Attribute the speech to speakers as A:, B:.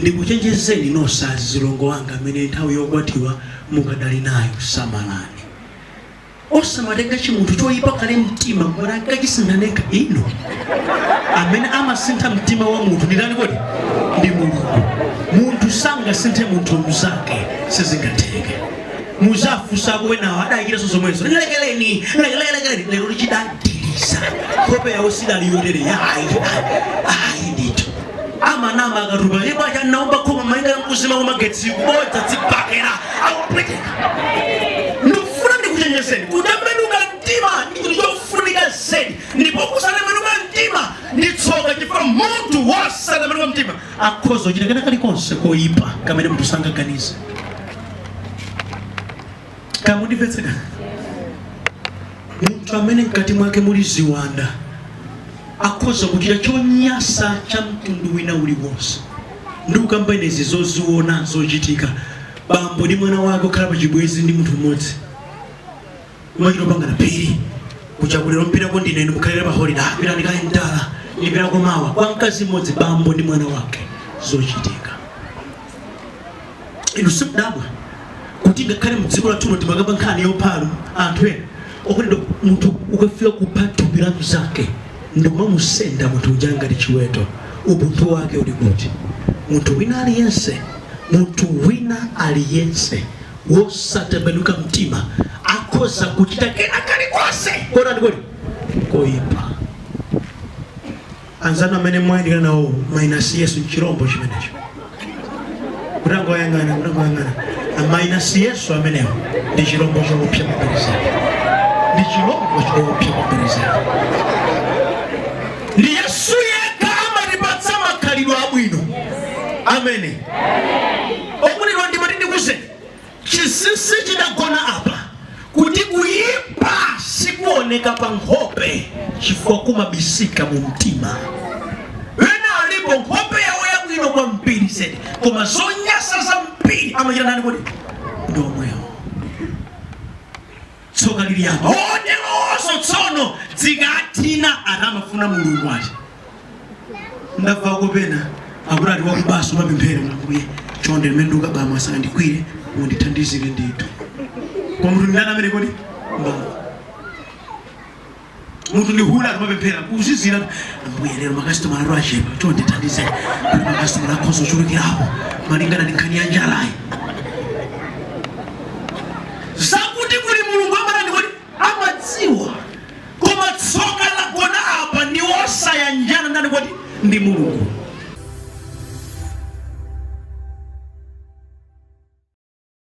A: Ndikuchenjezeni nonse azilongo anga amene nthawi yokwatiwa mukadali nayo, samalani. Osamatenga chimunthu choyipa kale mtima kumati akachisintha nekha. Ino amene amasintha mtima wa munthu ndi ndani kodi? Ndi Mulungu. Munthu sangasinthe munthu mzake, sizingatheke. Muzafunsako wenawo adayikiranso zomwezo, lekeleni, lekeleni, lero lichidadiriza nkhope yawo sidali yotere. Ayi, ayi ndithu, amanama akatupa ibwacha naomba khoma malinga mkuzima kwa magetsi kubodza dzibakera akupweteka. Ndikufuna ndikuchenjezeni, kutembenuka mtima ndi chinthu chofunika zedi, ndipo kusatembenuka mtima ndi tsoka, chifukwa munthu wosatembenuka mtima akhoza kuchita kena kalikonse koyipa kamene munthu sangaganize. Kamundimvetseka? Munthu amene mkati mwake muli ziwanda akhoza kuchita chonyasa cha mtundu wina uliwonse. Ndikukamba inezi zoziona zochitika. Bambo ndi mwana wake okhala pa chibwenzi ndi munthu mmodzi, umachita opangana phiri kuchakulero mpirako ndine inu mukhalira pa holiday, pirani kaye mdala, ndipirako mawa, kwa mkazi mmodzi, bambo ndi mwana wake, zochitika. Inu simudabwa kuti ngakhale mdziko lathuno timakamba nkhani yopha anthu ena? Okondedwa, munthu ukafika kupha thupi la mzake ndikumamusenda munthu uja ngati chiweto, umunthu wake uli kuti? Munthu wina aliyense, munthu wina aliyense wosatembenuka mtima akhoza kuchita kena kalikonse kotani kodi? Koyipa. Anzanu amene mwayandikana nawo minus Yesu, nchirombo chimenecho. Kutangoyang'ana, kutangoyang'ana minus Yesu amenewo ndi chirombo choopsa kwambiri zedi, ndi chirombo choopsa kwambiri zedi. Ndi Yesu yekha amatipatsa makhalidwe abwino amene okondedwa. Ndimati ndikuze chinsinsi chidagona apa, kuti kuyipa sikuoneka pa nkhope chifukwa kumabisika mu mtima. Ena alipo nkhope yawo yabwino kwambiri zedi, koma zonyasa zambiri amachita ndani kodi? Ndi omwewo. Tsoka lili apa, oteronso tsono dzikathina ati amafuna Mulungu. Ati ndamva kopena akuti ati wakubaso mapemphero, "Ambuye, chonde, limene ndikukabamwa asandikwire, mundithandizire ndithu." Koma munthu ndani amene kodi? Mbava. Munthu ndi hule, akamapemphera kuzizira, "Ambuye, lero makasitomala atu achepa, chonde thandizeni kuti makasitomala akhoza kuchulukirapo malingana ndi nkhani ya njalayi." Zakuti kuli Mulungu amatani kodi? Amadziwa. Koma tsoka lagona apa, ndi wosayanjana ndani kodi? Ndi Mulungu.